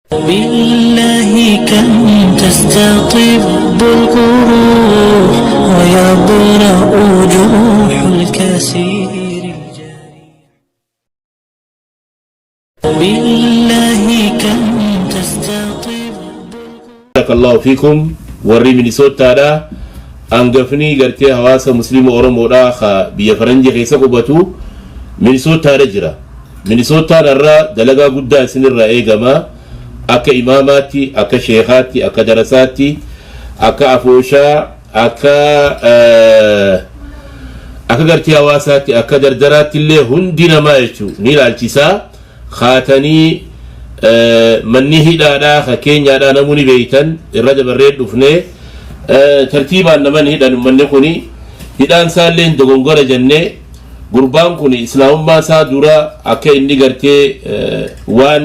بالله كم تستطب الجروح ويبرأ جروح الكثير الجارح. بالله كم تستطب. Barakallahu fiikum. Warri Minisootaadha, hangafni gartee hawaasa Musliima Oromoodha ka biyya faranjii keessa qubatu Minisootaadha jira. Minisootaan irraa dalagaa guddaa isinirraa eegama, akka imaamaatti, akka sheekaatti, akka darasaatti, akka afooshaa, akka gartee hawaasaatti, akka dardaraatti illee, hundi namaa jechuu ni ilaalchisaa kaatanii. Manni hidhaadhaa ka keenyaadhaa namuu ni beeytan, irra dabarree dhufnee tartiibaan naman hidhan. Manni kuni hidhaan isaallee dogongora jennee, gurbaan kun islaamummaa isaa dura akka inni gartee waan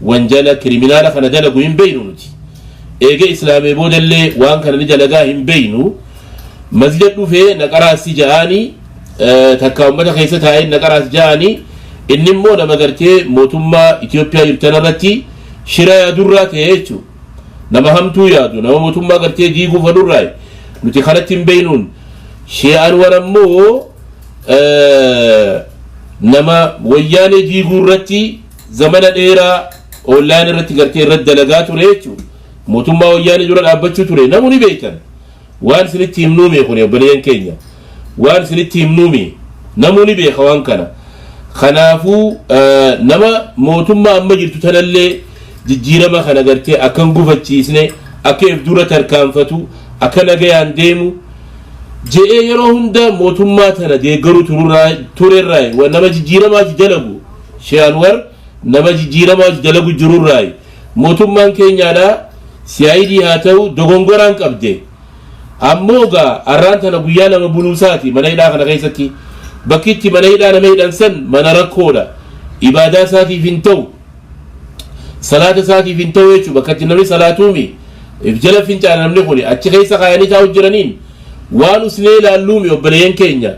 wanjala criminal kana dalagu hin beeynu nuti. Eega islaamee boodallee waan kana ni dalagaa hin beeynu. Masjida dhufee naqaraasi ja'anii, takka ummata keessa taa'ee naqaraas ja'anii, inni immoo nama gartee mootummaa Itoophiyaa jirtan irratti shira yaadurraa ta'e jechuudha. Nama hamtuu yaadu, nama mootummaa gartee diiguu fedhurraa nuti kanatti hin beeynuun. Shee Anwar ammoo nama wayyaanee diiguu irratti zamana dheeraa online irratti gartee irratti dalagaa ture jechuudha. Mootummaa wayyaanee dura dhaabbachuu ture, namuu ni beektan. Waan isinitti himnuumi kun, obboleeyyan keenya, waan isinitti himnuumi, namuu ni beeka waan kana. Kanaafuu nama mootummaa amma jirtu tanallee jijjiirama kana gartee akka hin gufachiisne, akka if dura tarkaanfatu, akka nagayaan deemu je'ee yeroo hunda mootummaa tana deeggaruu turerraa, nama jijjiiramaa dalagu. Shee Anwar nama jijjiiramaa dalagu jirurraa. Mootummaan keenyaadha CID haa ta'u dogongoraan qabde. Ammoo gaa arraan tana guyyaa 2 buluusaati mana hidhaa kana keessatti. Bakki itti mana hidhaa nama hidhan san mana rakkoodha. Ibaadaa isaatiif hin ta'u, salaata isaatiif hin ta'u jechuudha. Bakka itti namni salaatuumi if jala fincaana, namni kun achi keessa kaayanii taa'u jiraniin. Waan usnee laalluumi, obboleeyyan keenya,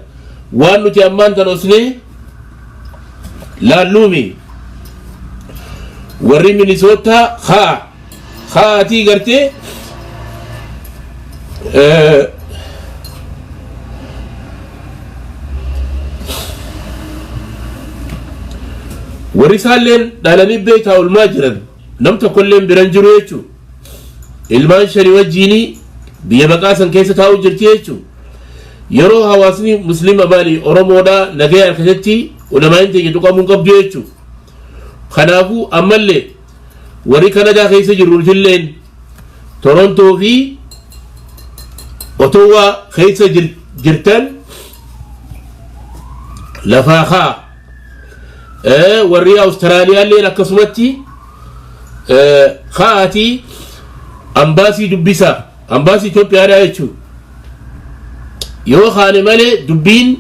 waan nuti ammaan tan usnee laalluumi. Warri Minisootaa haa haatii gartee warri isaalleen dhalanii beektaa olmaa jiran, nam tokkolleen biran jiru jechuudha. Ilmaan shani wajjiinii biyya baqaa san keessa taa'u jirti jechuudha. Yeroo hawaasni Musliima maali Oromoodhaa nagayaan keessatti ulamaa'in teenya tuqamuu hin qabdu jechuudha. Kanaafuu ammallee warri Kanadaa keessa jirru nutilleen, Torontoo fi Otowaa keessa jirtan, lafaa kaa. Warri Awustiraaliyaalleen akkasumatti ka'aatii ambaasii dubbisaa, ambaasii Itoophiyaadhaa jechuudha. Yoo kaane malee dubbiin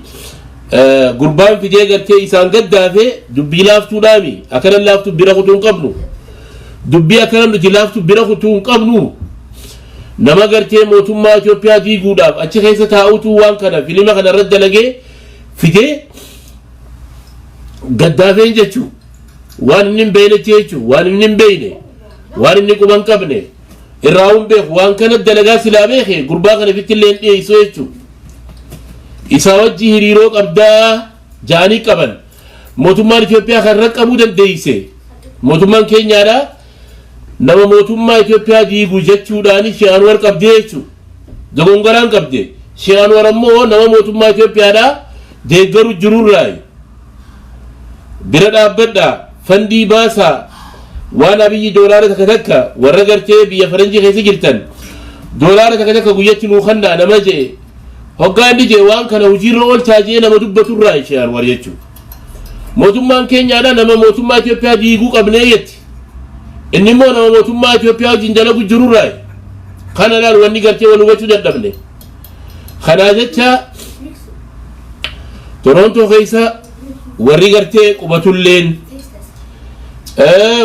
gurbaan fidee gartee isaan gaddaafe dubbii laaftuudhaami. Akkana laaftuu bira kutuu hin qabnu. Dubbii akkana nuti laaftuu bira kutuu hin qabnu. Nama gartee mootummaa Itoophiyaa diiguudhaaf achi keessa taa'utu waan kana filima kana irratti dalagee fidee gaddaafeen jechuu, waan inni hin beeknetti jechuu, waan inni hin beekne, waan inni quba hin qabne irraa hin beeku. Waan kana dalagaa silaa beeke gurbaa kana ofitti illee hin dhiyeessu jechuu. Isaa wajji hiriiroo qabdaa ja'anii qaban. Mootummaan Itoophiyaa kan irra qabuu dandeeyse, mootummaan keenyaadha nama mootummaa Itoophiyaa diigu jechuudhaan Shee Anwar qabdee jechuu, dogongoraan qabde. Shee Anwar ammoo nama mootummaa Itoophiyaadha deeggaru jirurraayi. Bira dhaabbadhaa, fandii baasaa. Waan Abiyyi doolaara takka takka, warra gartee biyya faranjii keessa jirtan, doolaara takka takka guyyatti nuu kannaa nama je'e, hoggaa inni je'e waan kana hojiirra oolchaa je'e nama dubbaturraa Shee Anwar jechuudha. Mootummaan keenyaadha nama mootummaa Itoophiyaa diiguu qabnee jetti. Inni immoo nama mootummaa Itoophiyaa wajjin dalagu jirurraa. Kana laal, wanni gartee wal hubachuu dadhabne. Kanaa jecha Torontoo keessa warri gartee qubatulleen,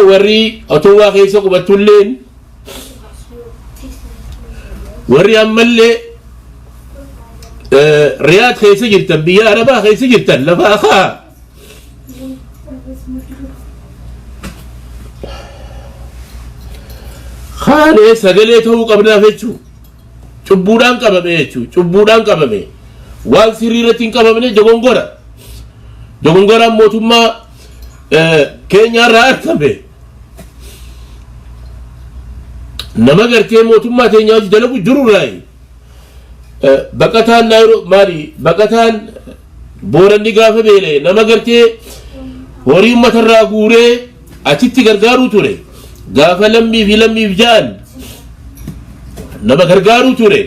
warri Otowaa keessa qubatulleen, warri ammallee Riyaad keessa jirtan, biyya Arabaa keessa jirtan, lafaa kaa. Kaanee sagalee ta'uu qabnaaf jechuu. Cubbuudhaan qabame jechuu. Cubbuudhaan qabame. Waan sirrii irratti hin qabamne, dogongora. Dogongoraan mootummaa keenyaarraa argame. Nama gartee mootummaa teenyaa hojii dalagu jirurraayi. Baqataan Naayiroo maali, baqataan Booranni gaafa beela'e nama gartee horii uummatarraa guuree achitti gargaaruu ture. Gaafa lammii fi lammiif ja'an nama gargaaruu ture.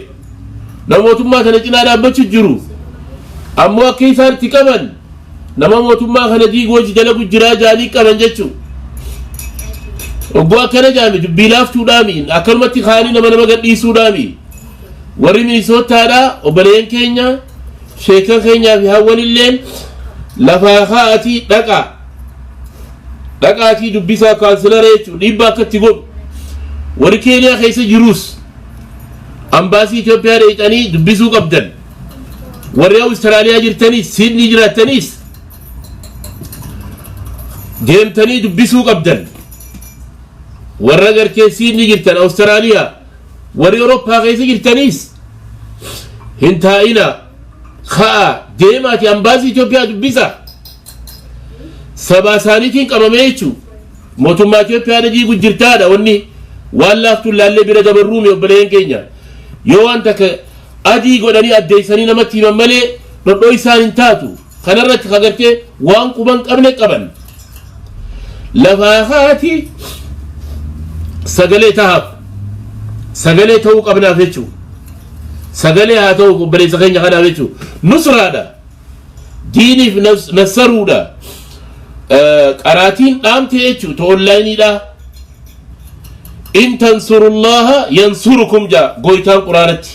Nama mootummaa kana cinaa dhaabbachuu jiru. Ammoo akka isaan itti qaban nama mootummaa kana diiguu hojii dalagu jiraa ja'anii qaban jechuudha. Ogguu akkana jaame dubbii laaftuudhaami, akkanumatti kaanii nama gadhiisuudhaami. Warri Minisootaadha, obboleeyyan keenya, sheekan keenyaa fi hawwan illeen lafaa kaa'atii dhaqaa. Dhaqaatii dubbisaa consular jechuudha, dhiibbaa akka itti godhu. Warri Keeniyaa keessa jirus ambaasii Itoophiyaa dheeyxanii dubbisuu qabdan. Warri Awustiraaliyaa jirtanis, Siidnii jiraattanis deemtanii dubbisuu qabdan. Warra gartee Siidnii jirtan, Awustiraaliyaa, warri Awurooppaa keessa jirtanis hin taa'ina, ka'a deemaati ambaasii Itoophiyaa dubbisa. Sabaa isaaniitiin qabamee jechuudha. Mootummaa Itoophiyaa diiguu jirtaadha, wanni waan laaftuun laallee bira dabarruumi, obboleeyyan keenya. Yoo waan takka adii godhanii addeessanii namatti himan malee dhodhoo isaan hin taatu. Kanarratti kagartee waan quban qabne qaban. Lafaa haati sagalee tahaaf, sagalee ta'uu qabnaaf jechuudha. Sagalee haa ta'u obboleessa keenya kanaaf jechuudha. Nusraadha. Diiniif nassaruudha. Qaraatiin dhaamte jechuudha onlaayiniidha. "In tansurullaha yansurukum" jaa goytaan quraanatti.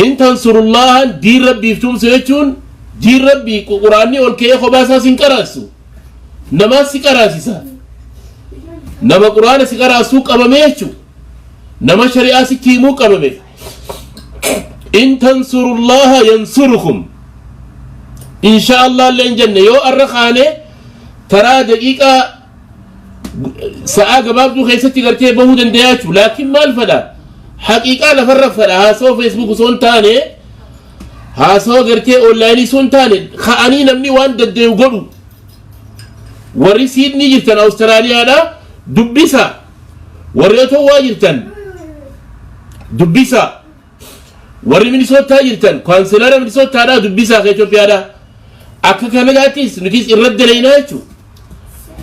"In tansurullaha", diin rabbiif tumsu jechuun, diin rabbii quraanni ol ka'ee kophaa isaa sin qaraasu. Namaas si qaraasisa. Nama quraana si qaraasuu qabame jechuudha. Nama shari'aa sitti himuu qabame. "In tansurullaha yansurukum." Insha Allah illee hin jenne, yoo arra kaane taraa daqiiqaa sa'aa gabaabduu keessatti gartee bahuu danda'a jechuudha. Laakiin maal fedha? Haqiiqaa lafarra fedha. Haasawaa Facebook osoo hin taane, haasawaa gartee onlaayinii osoo hin taane, ka'anii namni waan danda'u godhu. Warri Siidnii jirtan, Awustiraaliyaadha, dubbisa. Warri Otowaa jirtan dubbisa. Warri Minisootaa jirtan consular Minisootaadhaa dubbisaa ka Itoophiyaadhaa. Akka Kanadaattis nutis irratti dalaynaa jechuudha.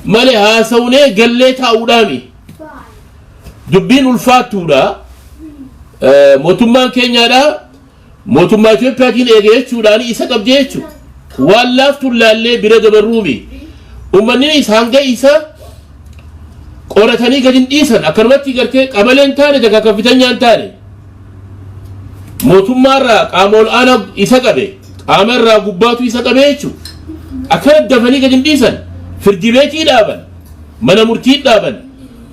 Malee haasawnee gallee taa'uudhaami. Dubbiin ulfaattuudha. Mootummaan keenyaadhaa mootummaa Itoophiyaatiin eege jechuudhaan isa qabdee jechuudha. Waan laaftuun laallee bira dabarruumi. Uummanni hanga isa qoratanii gadi hin dhiisan, akkanumatti gartee qabaleen taane takka kaffitanyaan taane, mootummaarraa qaama ol aanaa isa qabe, qaama irraa gubbaatu isa qabe jechuudha. Akkana dafanii gadi hin dhiisan, firdi beetii dhaaban, mana murtii dhaaban,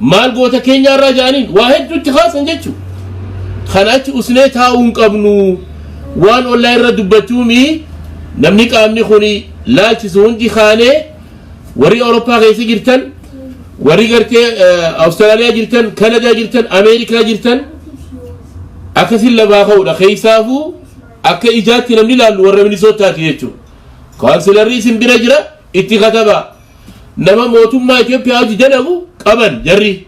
maal goota keenyaarraa jedhaniin waa hedduutti kaasan jechuudha. Kana achi usnee taa'uu hin qabnu, waan ollaa irra dubbachuumi. Namni qaamni kun laalchisu hundi kaanee, warri Awurooppaa keessa jirtan, warri gartee Awustiraaliyaa jirtan, Kanadaa jirtan, Ameerikaa jirtan, akkasin lafaa ka'uudha. Keessaafuu akka ijaatti namni ilaallu warra Minisootaati jechuudha. Consularri isin bira jira, itti katabaa. Nama mootummaa Itoophiyaa hojii dalagu qaban, jarri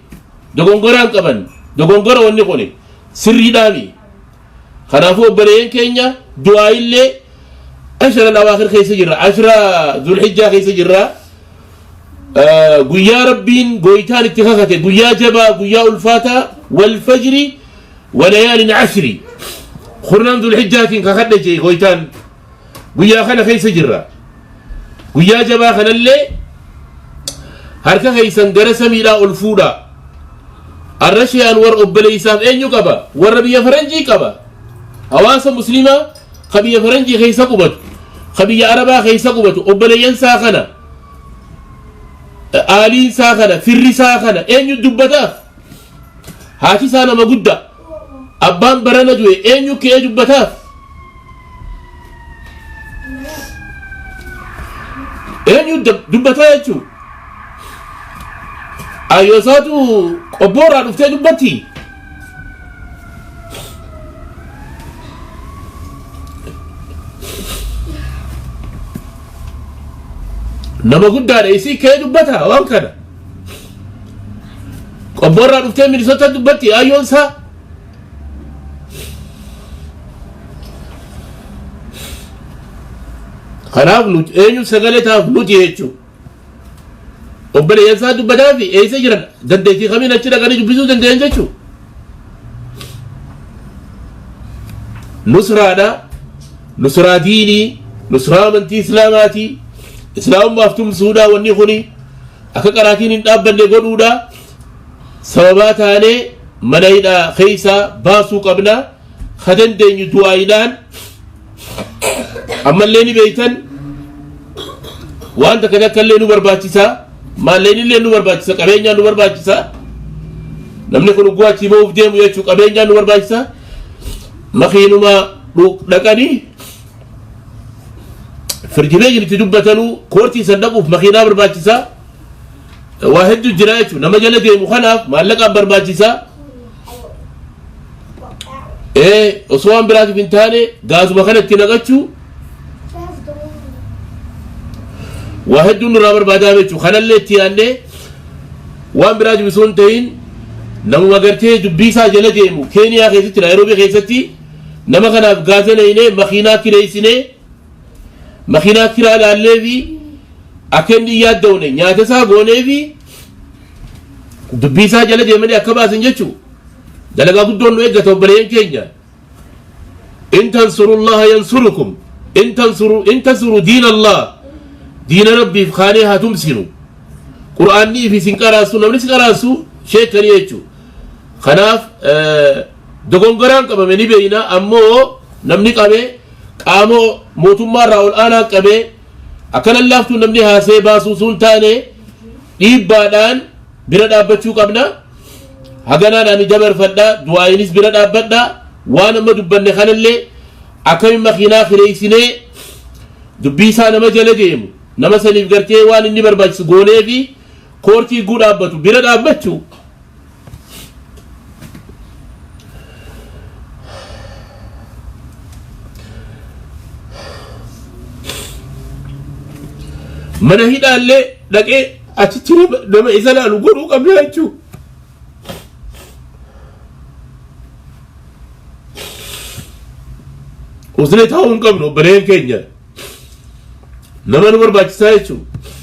dogongoraan qaban, dogongora wanni kuni sirriidhaami. Kanaafuu obboleeyyan keenya, du'aa illee ashara lawaakhir keessa jirra, ashra Zulhijjaa keessa jirra. Guyyaa rabbiin gooytaan itti kakate, guyyaa jabaa, guyyaa ulfaataa, "والفجر وليال عشر", kurnan Zulhijjaatiin kakadhe jee gooytaan. Guyyaa kana keessa jirra. Guyyaa jabaa kanallee harka keessan gara samiidhaa ol fuudha. Arra shiyaan warra obboleeysaaf eenyu qaba? Warra biyya faranjii qaba. Hawaasa muslimaa ka biyya faranjii keessa qubatu, ka biyya arabaa keessa qubatu, obboleeyyan isaa kana, aaliin isaa kana, firri isaa kana eenyu dubbataaf? Haati isaa nama guddaa, abbaan barana du'e, eenyu ka'ee dubbataaf? Eenyu dubbataa jechuu? Ayyoosaatu qobboorraa dhuftee dubbatti. Nama guddaadha isii kee dubbata waan kana. Qobboorraa dhuftee Minisota dubbatti ayyoon isaa. Kanaaf nuti eenyu sagalee taaf nuti jechuudha. Obboleeyyan isaa dubbataa fi eessa jiran dandeettii kamiin achi dhaqanii dubbisuu danda'an jechuudha. Nusraadha. Nusraa diinii, nusraa amantii islaamaati. Islaamummaaf tumsuudha wanni kuni akka qaraatiin hin dhaabbanne godhuudha. Sababaa taanee mana hidhaa keessaa baasuu qabna. Ka dandeenyu du'aayiidhaan ammallee ni beektan waan takka takka illee nu barbaachisa maalleen illee nu barbaachisa qabeenyaan nu barbaachisa namni kun ugguu achii ba'uuf deemu jechuu qabeenyaan nu barbaachisa makiinuma dhaqanii firjibeeyin itti dubbatanuu koortii san dhaquuf makiinaa barbaachisa waa hedduu jira jechuudha nama jala deemu kanaaf maallaqaan barbaachisa ee osoo waan biraatiif hin taane gaazuma kana itti naqachuu waa hedduun nurraa barbaadaa jechuudha kanallee itti yaadnee waan biraatiif osoo hin ta'in namuma gartee dubbii isaa jala deemu keeniyaa keessatti naayiroobii keessatti nama kanaaf gaaza naqnee makiinaa kireessinee makiinaa kiraa laallee fi akka inni hin yaadda'une nyaata isaa goonee fi dubbii isaa jala deemanii akka baasan jechuu dalagaa guddoon nu eeggata obboleeyyan keenya in tansurullaha yansurukum in tansuru in tansuru diin allah diina rabbiif kaanee haa tumsinu qur'aannii fi isin qaraasu namni si qaraasu sheekanii jechuu kanaaf dogongoraan qabame ni beeyna ammoo namni qabe qaama mootummaa irraa ol aanaa qabee akka lallaaftuu namni haasee baasuu sun taane dhiibbaadhaan bira dhaabbachuu qabna. Haganaan ani dabarfadha du'aayinis bira dhaabbadha waan amma dubbanne kanallee akkamiin makiinaa kireessinee dubbii isaa nama jala deemu nama saniif gartee waan inni barbaachisu goonee fi koortii guu dhaabbatu bira dhaabbachuu. Mana hidhaallee dhaqee achitti nama isa laalu godhuu qabna jechuudha. Usnee taa'uu hin qabnu obboleen keenya. Nama nu barbaachisaa jechuudha.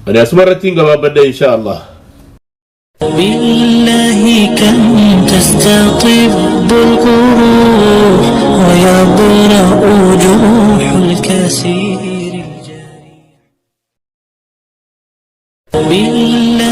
Ani asuma irratti hin gabaabbadha insha Allah. بالله كم تستطب القروح ويبرأ جروح الكثير الجارح بالله